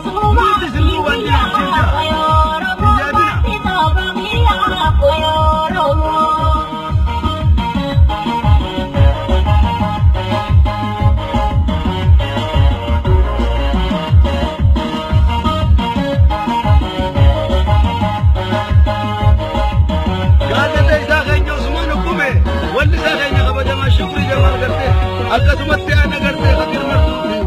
Nuti isin duubaan jira abshir jaa. Hin yaadina. Gaazexeessaa keenya Usmaan Ukkume, wallisaa keenya kabajamaa Shukrii Jamaal gartee akkasumatti ana gartee Kadir Martuu fi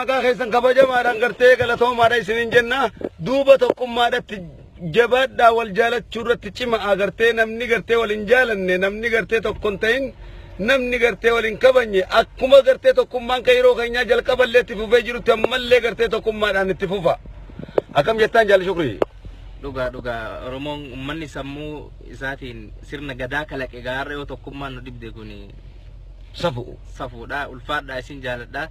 Maqaa keessan kabajamaadhaan gartee galatoomaadha isiniin jenna. Duuba tokkummaadhatti jabaadhaa, wal jaalachuu irratti cimaa. Gartee namni gartee wal hin jaalanne, namni gartee tokko hin ta'in, namni gartee wal hin kabajne, akkuma gartee tokkummaan kan yeroo keenyaa jalqaballee itti fufee jirutti ammallee gartee tokkummaadhaan itti fufa. Akkam jettaan, jaalli Shukrii? Dhugaa dhugaa, Oromoon uummanni sammuu isaatiin sirna gadaa kalaqe gaarra yoo tokkummaan nu dhibde kun Safu. Safuudha. Ulfaadhaa, isin jaaladha,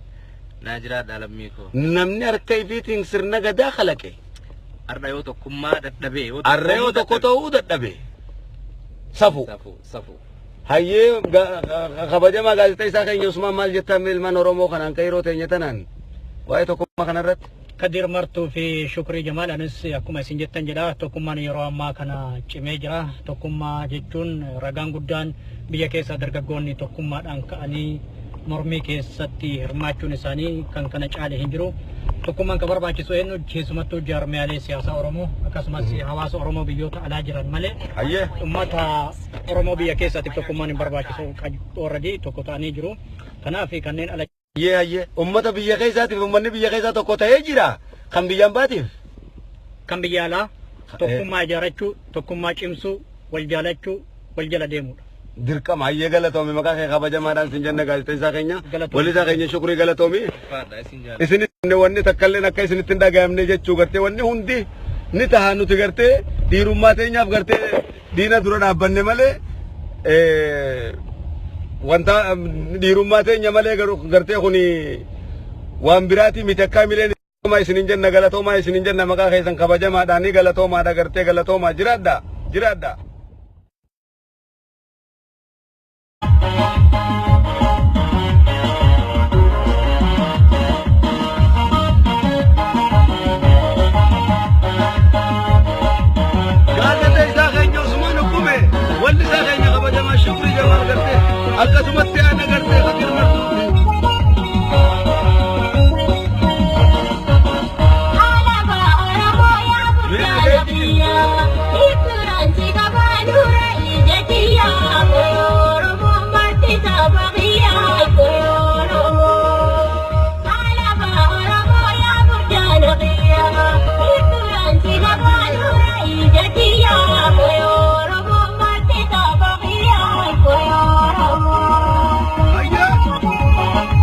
naa jiraadha lammii koo. Namni harka ifiitiin sirna gadaa kalaqe. Har'a yoo tokkummaa dadhabee yoo Har'a yoo tokko ta'uu dadhabe. Safu. Safu safu. Hayyee, kabajamaa gaazexeessaa keenya Usmaan, maal jettaan ilmaan Oromoo kanaan kan yeroo teenya tanaan waa'ee tokkummaa kanarratti? Kadir Martuu fi Shukrii Jamaal, anis akkuma isin jettan jedha. Tokkummaan yeroo ammaa kana cimee jira. Tokkummaa jechuun ragaan guddaan biyya keessa dargaggoonni tokkummaadhaan ka'anii mormii keessatti hirmaachuun isaanii kan kana caale hin jiru. Tokkummaan kan barbaachisu eenyu? Keessumattuu jaarmiyaalee siyaasaa Oromoo akkasumas hawaasa Oromoo biyyoota alaa jiran malee uummata Oromoo biyya keessaatiif tokkummaan hin barbaachisu. Already tokko ta'anii jiru. Kanaaf kanneen ala Hayyee hayyee, ummata biyya keessaatiif ummanni biyya keessaa tokko ta'ee jira, kan biyyaan baatiif. Kan biyya alaa tokkummaa ijaarachuu, tokkummaa cimsuu, wal jaalachuu, wal jala deemudha. Dirqama. Hayyee, galatoomi. Maqaa kee kabajamaadhaan sin jenna, gaazexeessaa keenya. Galatoomi. Wallisaa keenya Shukrii, galatoomi. Ulfaadha, isin jaaladha. Isin wanni takkalleen akka isinitti hin dhagayamne jechuu, gartee wanni hundi ni taha. Nuti gartee dhiirummaa teenyaaf gartee diina dura dhaabbanne malee, wanta dhiirummaa teenya malee garuu gartee kuni waan biraatii miti. Akka mileen isinin jenna, galatoomaa isinin jenna, maqaa keessan kabajamaadhaan galatoomaadha, gartee galatoomaa, jiraadha jiraadha. Gaazexeessaa keenya Usmaan Hukume, wallisaa keenya kabajamaa Shukrii Jamaal, gartee akkasumatti ana gartee Kadir Martuuti. Alaabaa Oromoo yaa guddaa biyyaa, ibsuudhaan si qabaa nura ija kiyyaa, Oromoon marti saba biyyaa, Oromoo. Alaabaa Oromoo yaa guddaa biyyaa, ibsuudhaan si qabaa nura ija kiyyaa, Oromoon marti saba biyyaa, Oromoo. Hayyee.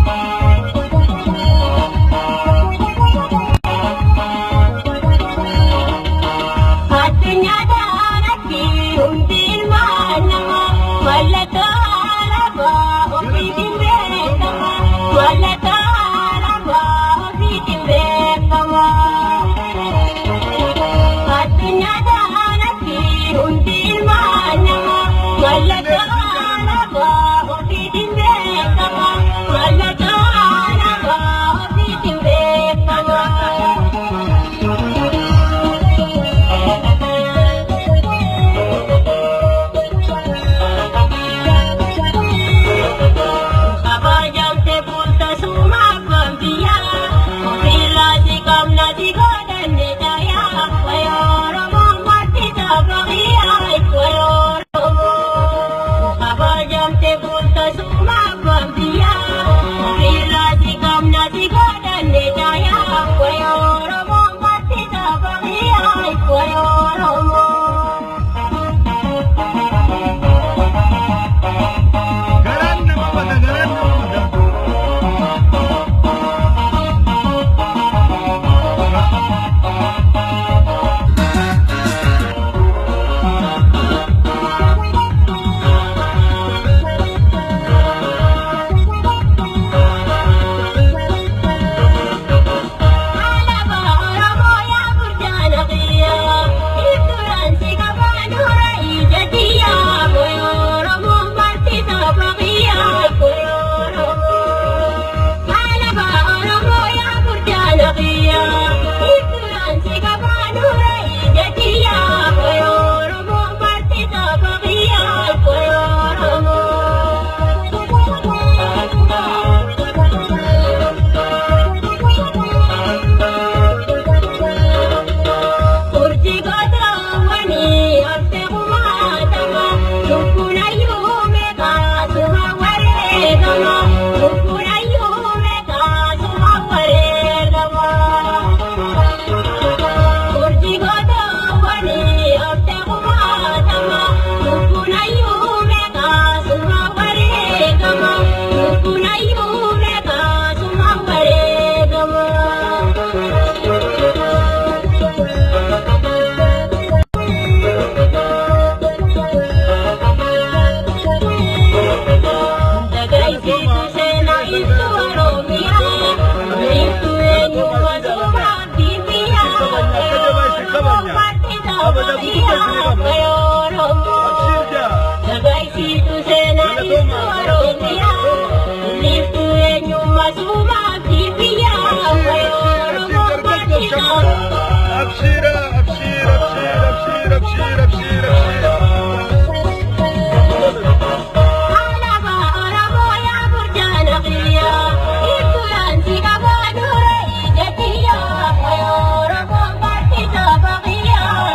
Addunyaa kanatti hundi ilmaan namaa mallattoo alaabaa ofiitiin beekama. Mallattoo alaabaa ofiitiin beekama. Addunyaa kanatti hundi ilmaan namaa mallattoo alaabaa ofiitiin beekama. Mallattoo alaabaa ofiitiin beekama. Kabajamte bulta sumaaf biyyaa, ofirraa si qabna si godhanne tayaa, wayii Oromoo marti saba biyyaa, wayii Oromoo. Abshiira, abshiira, abshiira, abshiira, abshiira, abshiira, abshiira. Alaabaa Oromoo yaa burjaana qiyyaa, ibsuudhaan si qabaa dura ija kiyyaa. Oromoon barsiisaa baqiyyaa,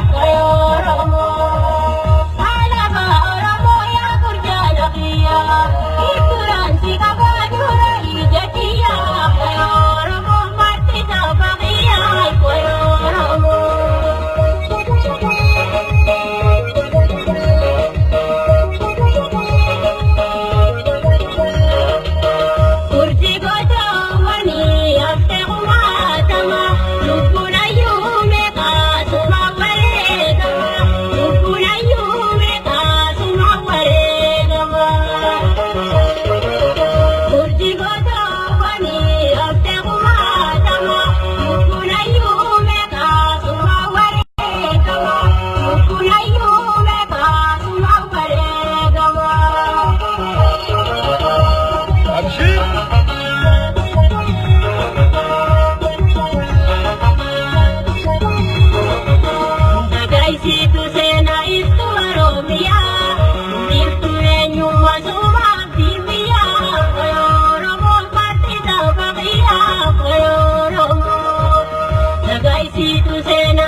Oromoo. Alaabaa Oromoo yaa burjaana qiyyaa, ibsuudhaan si qabaa dura ija kiyyaa. Oromoon barsiisaa baqiyyaa, Oromoo. Urjii gootawwanii haftee kumaatama lubbuun hayyuu meeqaa suma wareegama lubbuun hayyuu meeqaa suma wareegama. Urjii gootawwanii haftee kumaatama lubbuun hayyuu meeqaa suma wareegama lubbuun hayyuu meeqaa suma wareegama. Abshiir. Nagaisiitu seenaa ibsu Oromiyaa, ibsu eenyummaa sumaa fi biyyaa. Oromoon paartii saba biyyaa, Oromoo. Nagaisiitu seenaa.